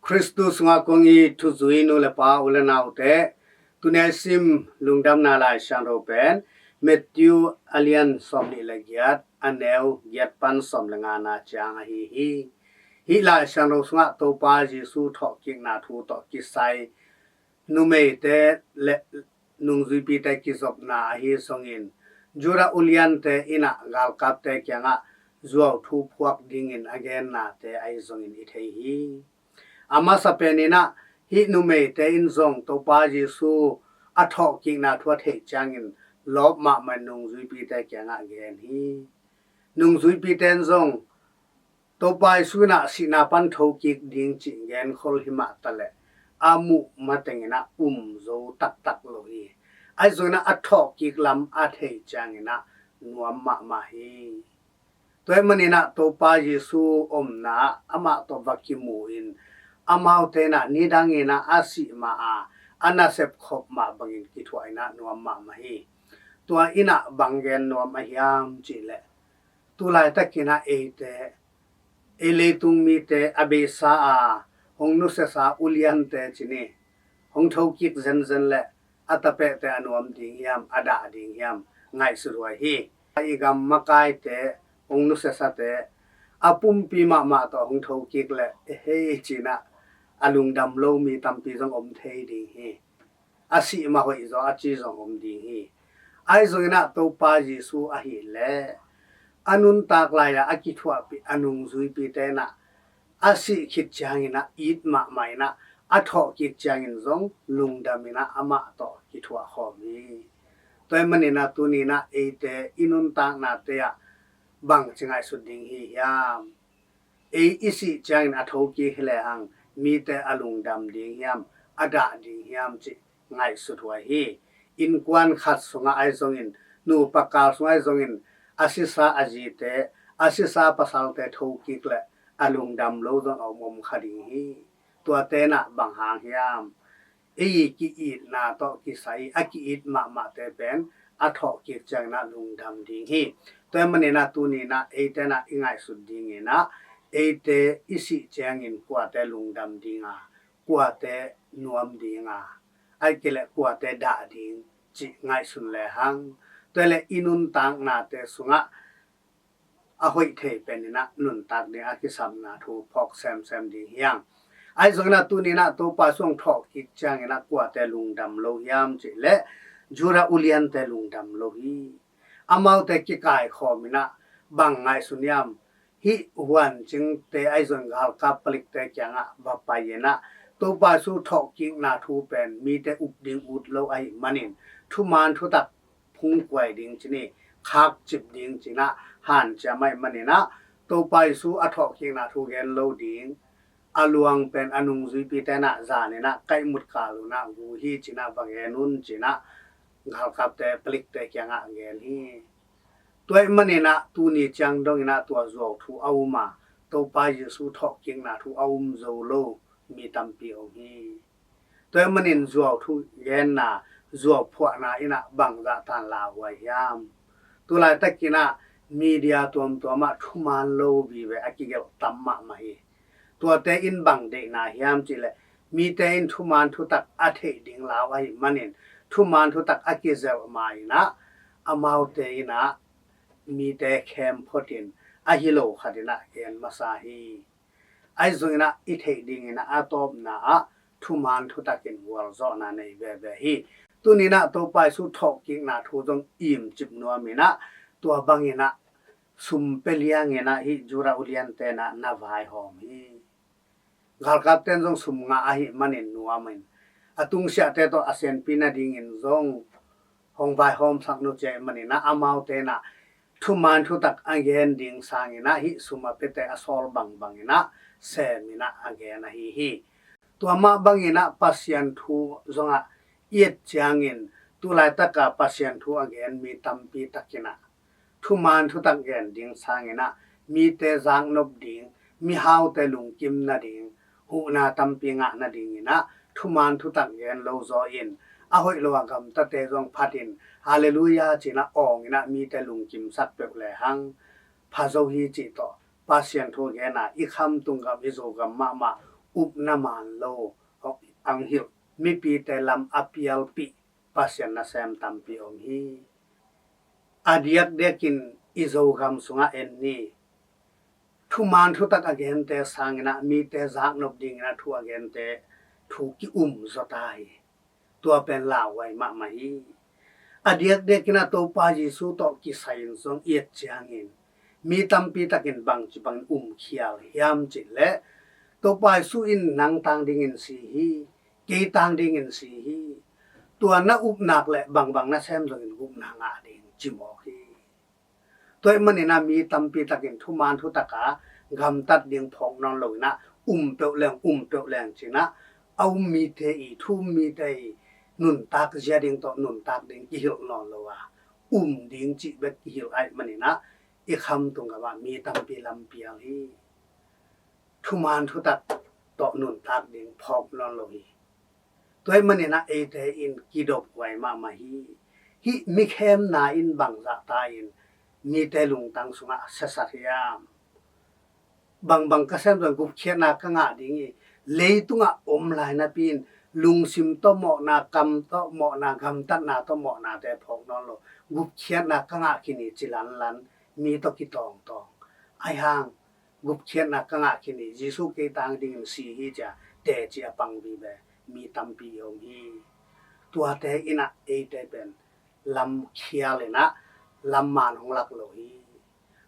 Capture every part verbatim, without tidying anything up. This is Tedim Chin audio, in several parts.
Khristu sungah kong it thuzui nu le pa, u le naute, tuni a i sim lungdamna Lai Siangtho pen Matthew a lian sawmnih le giat, a neu giat pan sawm le ngana ciang ahi hi. Hih Lai Siangtho sungah Topa Jesu thawhkikna thu tawh kisai numeite le nungzuipite kizopna ahi zongin, Judah uliante in ah galkapte kiangah zuauthu phuak dingin a gennate ahi zongin i thei hi. A masa pen in ah hih numeite in zong Topa Jesu a thawhkikna thu a theih ciangin lawp mahmah in nungzuipite kiangah gen hi. Nungzuipite in zong Topa Jesu in ah sihna pan thokik ding cih genkhol hi mah taleh a muh mateng in ah um zo taktak lo hi. Ahi zongin ah a thawhkik lam a theih ciangin ah nuam mahmah hi. Tua ahih manin ah Topa Jesu omna ah amah tawh va kimu in, amaute in ah nidang in ah a sih mah a, a nasep khop mah bangin kithuah in ah nuam mahmah hi. Tua in ah bang gen nuam a hiam cih leh, tu laitakin ah eite, ei leitung mite a beisa a, hong nusiasa uliante ci ni, hong thokik zenzen leh a tapehte a nuam ding hiam, a dah ding hiam, ngaihsut huai hi. I gam makaite, hong nusiasate, a pumpi mahmah tawh hong thokik leh, hei ci-in ah a lungdam lo mi tampi zong om thei ding hi. A sih mah hoih zaw a ci zong om ding hi. Ahi zongin ah Topa Jesu ahih leh a nuntak lai-a a kithuahpih a nungzuipite in ah a sih khit ciangin ah it mahmah in ah, a thawhkik ciangin zong lungdam in ah amah tawh kithuah khawm hi. Tua ahih manin ah tuni in ah eite i nuntaknate ah bangci ngaihsut ding hi hiam? Ei i sih ciangin a thokik hi lehang mite a lungdam ding hiam, a dah ding hiam cih ngaihsut huai hi. Innkuan khat sungah ahi zongin, nupa kal sungah ahi zongin, a sisa a zite, a sisa pasalte thokik leh a lungdam lo zong a om om kha ding hi. Tuate in ah bang hang hiam? Ei ki-itna tawh kisai a ki-it mahmahte pen a thawhkik ciangin ah lungdam ding hi. Tua ahih manin ah tuni in ah eite in ah i ngaihsut dingin ah, eite i sih ciangin kuate lungdam ding a, kuate nuam ding a, ahih kei leh kuate dah ding cih ngaihsun lehang, tua leh i nuntaknate sungah a hoih thei pen in ah nuntak ding a kisapna thu phawk semsem ding hi hang. Ahi zongin ah tuni in ah Topa Jesu hong thawhkik ciangin ah kuate lungdam lo hiam cih leh, Judah uliante lungdam lo hi. Amaute kikaikhawm in ah bang ngaihsun hiam? Hih huancingte ahi zongin galkap palikte kiangah va pai in ah, Topa Jesu thawhkikna thu pen mite up ding ut lo ahih manin, thuman thutak phungkuai ding ci ni, khakcip ding ci-in ah hanciam ahih manin ah, Topa Jesu a thawhkikna thu gen lo ding, a luang pen a nungzuipite in ah zan in ah kaihmut kal un ah gu hi ci-in ah va gen un ci-in ah galkapte, palikte kiangah gen hi. Tua ahih manin ah tuni ciang dongin ah tua zuauthu a um a, Topa Jesu thawhkikna thu a um zo lo mi tampi om hi. Tua ahih manin zuauthu genna, zuauphuahna in ah bangzah tan lauhuai hiam? Tu laitakin ah media tuamtuam ah thuman lo vive a kigelh tam mahmah hi. Tuate in bang deihna hiam cih leh, mite in thuman thutak a theih ding lau ahih manin, thuman thutak a kizelh ma in ah, amaute in ah mite khem phot in, a hi lo khat in ah gen masa hi. Ahi zongin ah i theih dingin ah a tawpna ah thuman thutak in gualzawhna nei veve hi. Tuni in ah Topa Jesu thawhkikna thu zong imcip nuam in ah, tua bangin ah sum pia liangin ah hih Judah uliante in ah na vaihawm hi. Galkapte in zong sum ngah ahih manin nuam in, a tungsiahte tawh a senpi nadingin zong hong vaihawmsak nusia ahih manin ah, amaute in ah thuman thutak a gen ding sangin ah hih sum a piate a sawl bangbang in ah sem in ah a gen ahi hi. Tua mah bangin ah Pasian thu zongah i et ciangin, tu laitaka Pasian thu a gen mi tampi tak in ah thuman thutak gen ding sangin ah, mite zaknop ding, mihaute lungkim nading, huhna tampi ngah nadingin ah thuman thutak gen lo zaw in, a hoih lo a gamtate zong phat in, Halleluiah ci-in ah awng in ah mite lungkimsak peuh lehang pha zo hi cih tawh, Pasian thu gen a i khamtung gam, i Zogam mahmah upna man lo, ang hilh mipite lam a pialpih Pasian nasem tampi om hi. A diakdiakin i Zogam sungah en ni, thuman thutak a gente sanginah mite zaknop dinginah thu a gente thu ki-um zaw ta hi. Tua pen lauhuai mahmah hi. A diakdiakinah Topa Jesu tawh kisai-in zong i et ciangin mi tampi takin bangci bangin umkhial hiam cih leh Topa Jesu in nang tang dingin si hi, kei tang dingin si hi. Tua na upnak le bangbang nasem zongin gupna ngah ding ci mawk hi. Tua ahih maninah mi tampi takin thuman thutaka gamtat ding phawk nawn loinah um peuh leng um peuh leng cinah a um mite i, thu um mite i nuntak zia ding tawh nuntak ding kihilh nawn lo a, um ding cih bek kihilh ahih maninah i khamtung gamah mi tampi lampial hi. Thuman thutak tawh nuntak ding phawk nawn lo hi. Tua ahih maninah eite in kidophuai mahmah hi. Hih mikhemna in bangzah ta in mite lungtang sungah siasak hiam? Bangbang ka sem zong gupkhiatna ka ngah ding hi. Leitungah om lai napi in lungsim tawh mawhna, kam tawh mawhna, gamtatna tawh mawhnate phawk nawn lo. Gupkhiatna ka ngah khin hi ci lanlan mi tawh kitawngtawng. Aihang gupkhiatna ka ngah khin hi, Jesu kei tang dingin si hi cia teci a pang vive mi tampi om hi. Tuate inah eite pen lamkhial inah lamman hong lak lo hi.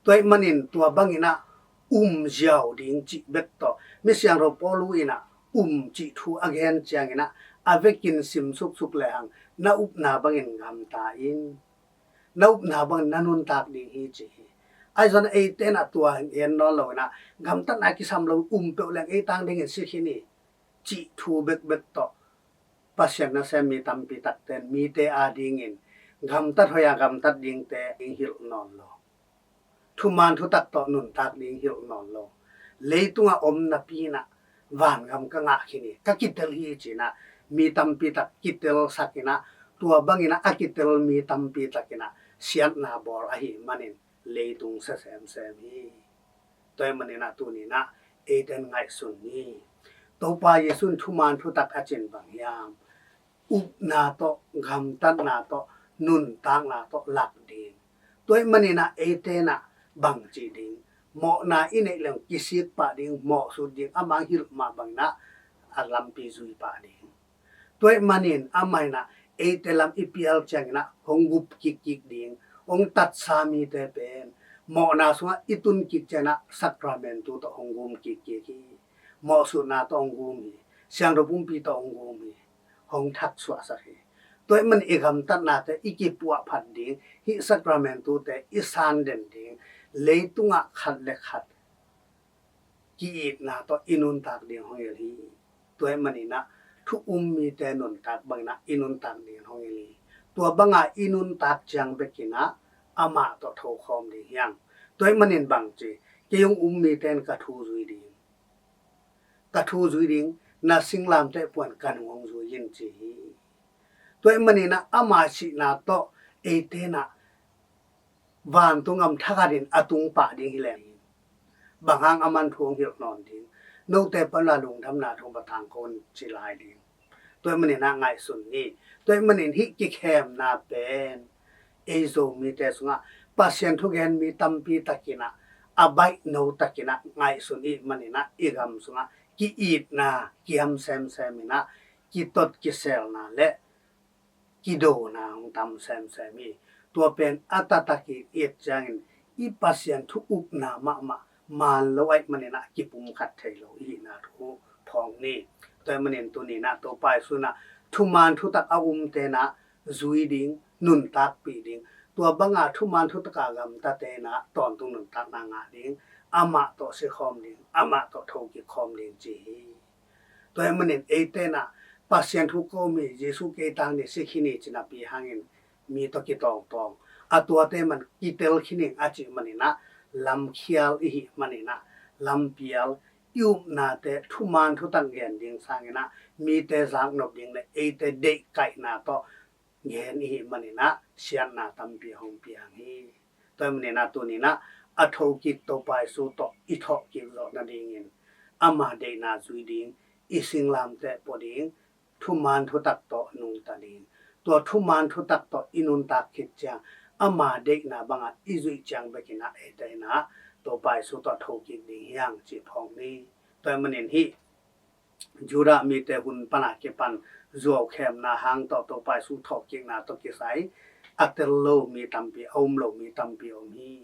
Tua ahih manin tua banginah um ziau ding cih bek tawh Misiangtho Paulu inah um cih thu a gen cianginah a vekin sim suksuk lehang na upna bangin gamta in, na upna bangin na nuntak ding hi ci hi. Ahi zongin eite inah tua gen nawn loinah gamtatna kisam lo um peuh leng ei tang dingin si khin hi cih thu bekbek tawh Pasian nasem mi tampi takte in mite adingin gamtat hoih a gamtat dingte ding hilh nawn lo. Thuman thutak tawh nuntak ding hilh nawn lo. Leitungah om napi inah vangam ka ngah khin hi, ka kitel hi cinah mi tampi tak kitelsak inah tua banginah a kitel mi tampi takinah siatna bawl ahih manin leitung sia semsem hi. Tua ahih maninah tuninah eite in ngaihsun ni. Topa Jesu in thuman thutak a cin bang hiam? Upna tawh, gamtatna tawh, nuntakna tawh lak ding. Tua ahih maninah eite inah bangci ding? Mawhna i neih leng kisik pah ding, mawhsut ding, amah hilh mah banginah a lampi zui pah ding. Tua ahih manin amah inah eite lam i pial cianginah hong gup kikkik ding. Hong tatsa mite pen mawhna sungah i tun kik cianginah sakramentu tawh hong gum kikkik hi. Mawhsutna tawh hong gum hi. Siangtho pumpi tawh hong gum hi. Hong thaksuahsak hi. Tua ahih manin i gamtatnate i kipuahphat ding, hih sakramentute i san den ding, leitungah khat le khat ki-itna tawh i nuntak ding hong hilh hi. Tua ahih maninah thu um mite nuntak banginah i nuntak ding hong hilh hi. Tua banga i nuntak ciang bekinah amah tawh thokhawm ding hi hang. Tua ahih manin bangci, kei hong um mite in ka thu zui ding, ka thu zui ding, na singlamteh puan ka nung hong zui in ci hi. Tua ahih maninah ama sihna tawh eite inah vantung gam thakhatin a tung pah ding hi leng hi. Bang hang aman thu hong hilh nawn ding? Note pan la lungdamna thu va tangko in ci lai ding. Tua ahih maninah ngaihsun ni. Tua ahih manin hih kikhemna pen ei Zomite sungah Pasian thugen mi tampi takinah a baihno takinah ngaihsun i hih maninah i gam sungah ki-itna kiam semsem inah kitot kiselna le kidona hong tam semsem hi. Tua pen a taktak i et ciangin i Pasian thu upna mahmah man lo ahih maninah kipumkhat thei lo i hihna thu phawk ni. Tua ahih manin tuninah Topa Jesu inah thuman thutak a umte inah zui ding, nuntakpih ding. Tua banga thuman thutaka gamtate inah tawntung nuntakna ngah ding, amah tawh sikhawm ding, amah tawh thokik khawm ding ci hi. Tua ahih manin eite inah Pasian thu ko mi, Jesu kei tang ding si khin hi ci napi hangin mi tawh kitawngtawng a tuate man kitel khin hi a cih maninah lamkhial i hih maninah lampial i upnate thuman thutak gen ding sanginah mite zaknop ding le eite deihkaihna tawh gen i hih maninah siatna tampi hong piang hi. Tua ahih maninah tuninah a thokik Topa Jesu tawh i thawhkik zawh nadingin ama deihna zui ding, i singlamteh pua ding, thuman thutak tawh nungta ding. Tua thuman thutak tawh i nuntak khit ciang ama deihna bangah i zuih ciang bekinah eite inah Topa Jesu tawh thokik ding hi hang cih phawk ni. Tua ahih manin hih Judah mite hun pana kipan zuaukhemna hang tawh Topa Jesu thawhkikna tawh kisai a tel lo mi tampi, a um lo mi tampi a um hi.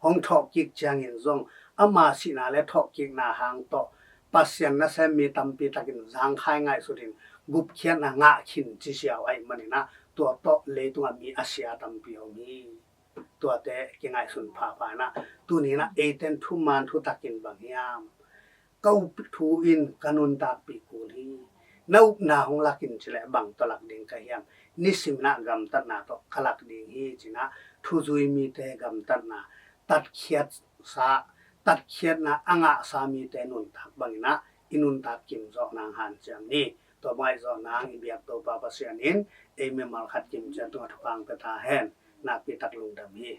Hong thawhkik ciangin zong ama sihna le thawhkikna hang tawh Pasian nasem mi tampi takin zangkhai ngaihsutin gupkhiatna ngah khin cisiau ahih maninah tua tawh leitungah mi a sia tampi a um hi. Tuate kingaihsun phapha inah tuninah eiten thuman thutakin bang hiam? Ka up thu in ka nuntakpih kul hi. Na upna hong lakin cileh bang tawh lak ding ka hiam? Nisiminah gamtatna tawh ka lak ding hi cinah thuzui mite gamtatna, tatkhiatsa, tatkhiatna a ngahsa mite nuntak banginah i nuntak kim zawh nang hanciam ni. Tua bang aih zawh nang i biak Topa Pasian in ei mimal khat kim ciat tungah thupha pia ta hen. Nakpi tak lungdam hi.